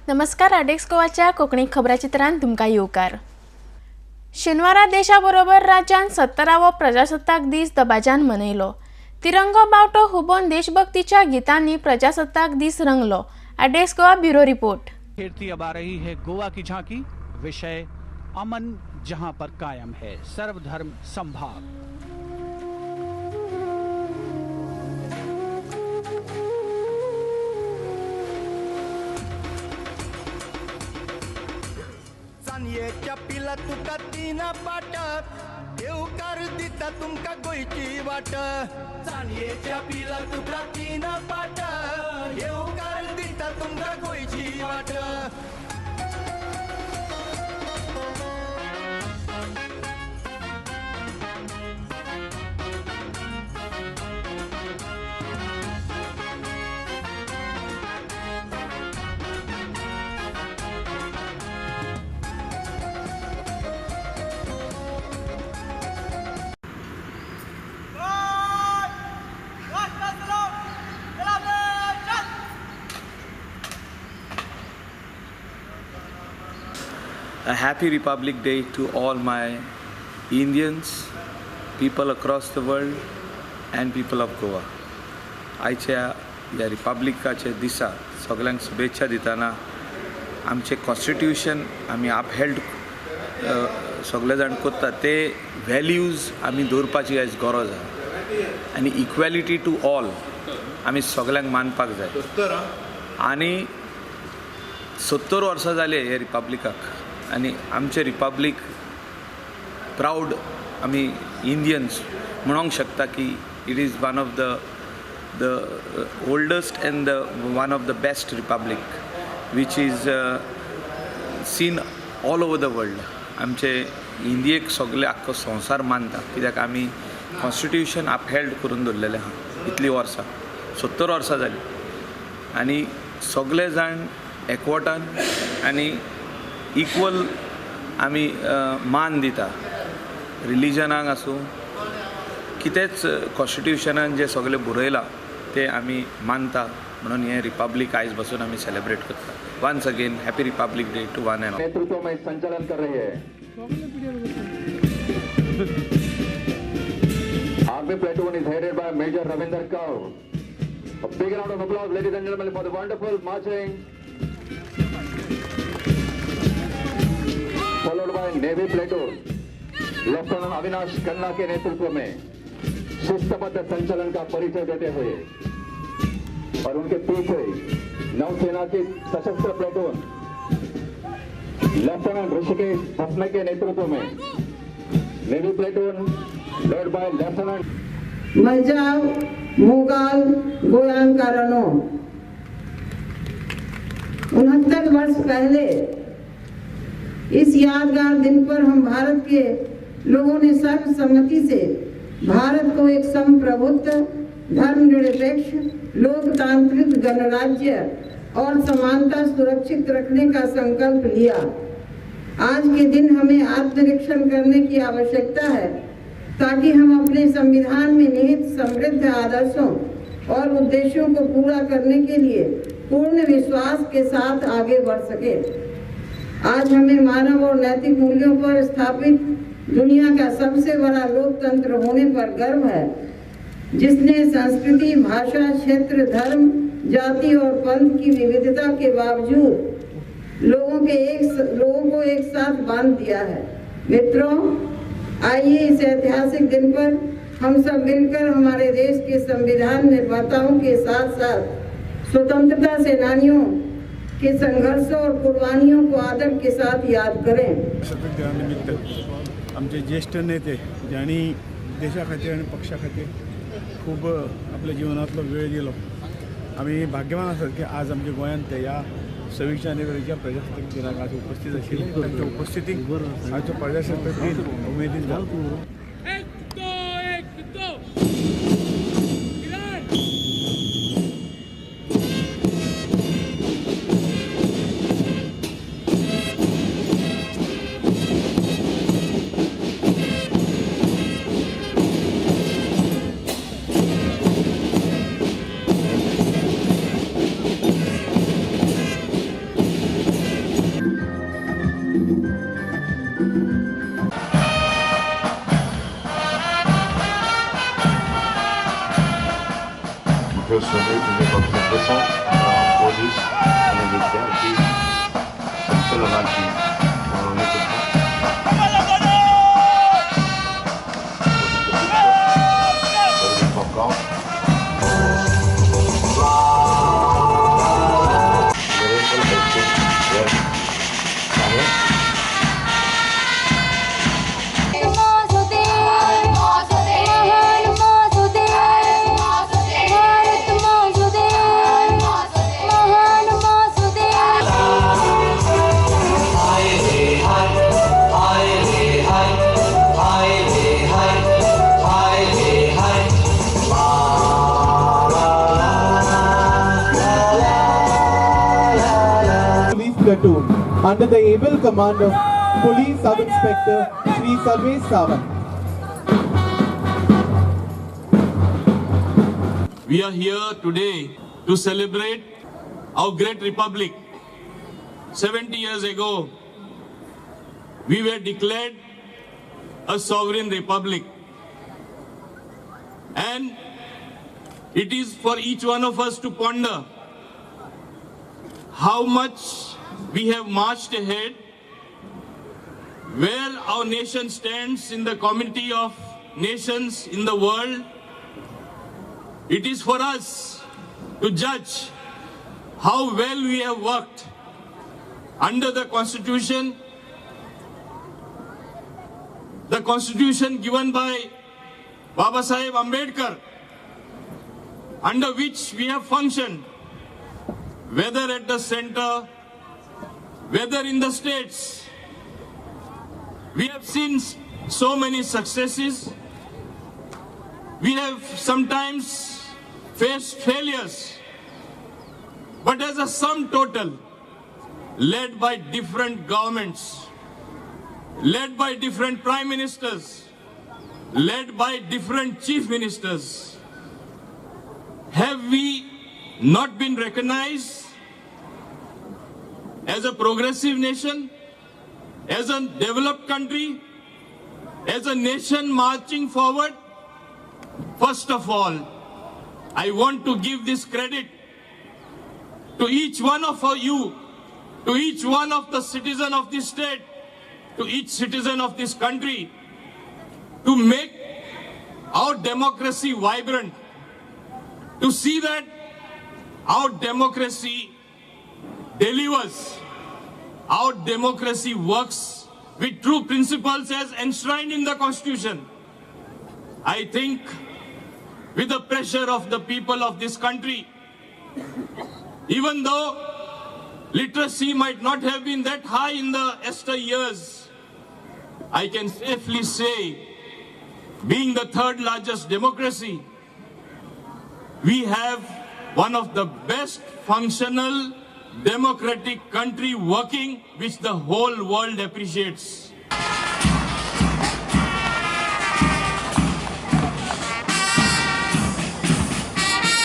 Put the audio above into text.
नमस्कार, आडेक्स गोवाच्या कोंकणी खबराचित्रांत तुमकां येवकार. शेनवारा देशा बरोबर राज्यान 70वो प्रजासत्ताक दीस दबाज्यान मनयलो. तिरंगो बावटो हुबोवन देशभक्तीच्या गितांनी प्रजासत्ताक दीस रंगलो. आडेक्स गोवा ब्युरो रिपोर्ट. खेरती अब आ रही है गोवा की झांकी. विषय अमन जहां पर कायम है, सर्वधर्म समभाव. चांदयेच्या पिला तुका तीन पाट, देवकार दिता तुमकां गोंयची वाट. चांदयेच्या पिला तुका तीन पाट, देवकार दिता तुमकां गोंयची वाट. A happy Republic Day to all my Indians, people across the world, and people of Goa. आयच्या ह्या रिपब्लिकाच्या दिसा सगल्यांक शुभेच्छा दितना आमचें कॉन्स्टिट्युशन आमी अपहेल्ड सगळे जाण करतात ते व्हॅल्यूज आमी दवरपाची आयज गरज आहा आनी इक्वॅलिटी टू ऑल आमी सगल्यांक मानपाक जाय. आनी 70 वर्सां जाली हे रिपब्लिकाक आनी आमचें रिपब्लीक प्रावड आमी इंडियन्स म्हणोंक शकता की it is one of the oldest and the one of the best republic which is seen all over the world. आमचे इंडियेक सगळे आख्खो संवसार मानता कित्याक आमी कॉन्स्टिट्युशन अपहेल्ड करून दवरलेलें आहा इतलीं वर्सां, 70 वर्सां जालीं आनी सगळे जाण एकवटान आनी इक्वल आमी मान दिता रिलिजनाक आसूं कितेंच. कॉन्स्टिट्युशनान जें सगळें बरयलां तें आमी मानता म्हणून हें रिपब्लीक आयज बसून आमी सेलेब्रेट करता. Once again, happy Republic Day to one and all. नेतृत्व में संचालन कर रही है. Army platoon is headed by Major Ravinder Kaur. A big round of applause, ladies and gentlemen, for the wonderful marching. Followed by Navy platoon, Lieutenant Avinash Khanna K नेतृत्व में शिस्तबद्ध संचालन का परिचय देते हुए और उनके पीछे नौसेना की सशस्त्र platoon lieutenant Rishikesh Bhasme K नेतृत्व में, Navy platoon led by Lieutenant म्हज्या मोगाल गोयांकारांनो, 69 वर्ष पहले इस यादगार दिन पर हम भारत के लोगों ने सर्वसम्मति से भारत को एक संप्रभुत्व, धर्मनिरपेक्ष, लोकतांत्रिक गणराज्य और समानता सुरक्षित रखने का संकल्प लिया. आज के दिन हमें आत्मनिरीक्षण करने की आवश्यकता है ताकि हम अपने संविधान में निहित समृद्ध आदर्शों और उद्देश्यों को पूरा करने के लिए पूर्ण विश्वास के साथ आगे बढ़ सके. आज हमें मानव और नैतिक मूल्यों पर स्थापित दुनिया का सबसे बड़ा लोकतंत्र होने पर गर्व है, जिसने संस्कृति, भाषा, क्षेत्र, धर्म, जाति और पंथ की विविधता के बावजूद लोगों को एक साथ बांध दिया है. मित्रों, आइए इस ऐतिहासिक दिन पर हम सब मिलकर हमारे देश के संविधान निर्माताओं के साथ साथ स्वतंत्रता सेनानियों के संघर्षों और कुर्बानियों को आदर के साथ याद करें. प्रजासत्ताक दिनानिमित्त आमचे ज्येष्ठ नेते ज्यांनी देशा खातीर आनी पक्षा खातीर खूब आपल्या जिवनांतलो वेळ दिलो, आमी भाग्यवान आसात की आज आमच्या गोंयांत ते ह्या 26 जानेवारीच्या प्रजासत्ताक दिनाक आज उपस्थित आशिल्ले. तांच्या उपस्थितीक आमचो प्रजासत्ताक दिन उमेदीन जालो. સુધી પક્ષ તસેच पोलीस आनी विद्यार्थी संचलनाची पळोवणी करता. Platoon under the able command of Police Sub-Inspector Shri Sarvesh Sawant. We are here today to celebrate our great republic. 70 years ago, we were declared a sovereign republic. And it is for each one of us to ponder how much we have marched ahead, where our nation stands in the community of nations in the world. It is for us to judge how well we have worked under the Constitution, the Constitution given by Baba Saheb Ambedkar, under which we have functioned, whether at the center, whether in the states. We have seen so many successes. We have sometimes faced failures. But as a sum total, led by different governments, led by different prime ministers, led by different chief ministers, have we not been recognized as a progressive nation, as a developed country, as a nation marching forward? First of all, I want to give this credit to each one of you, to each one of the citizen of this state, to each citizen of this country, to make our democracy vibrant, to see that our democracy delivers, our democracy works with true principles as enshrined in the Constitution. I think with the pressure of the people of this country, even though literacy might not have been that high in the yesteryears, I can safely say, being the third largest democracy, we have one of the best functional democratic country working, which the whole world appreciates.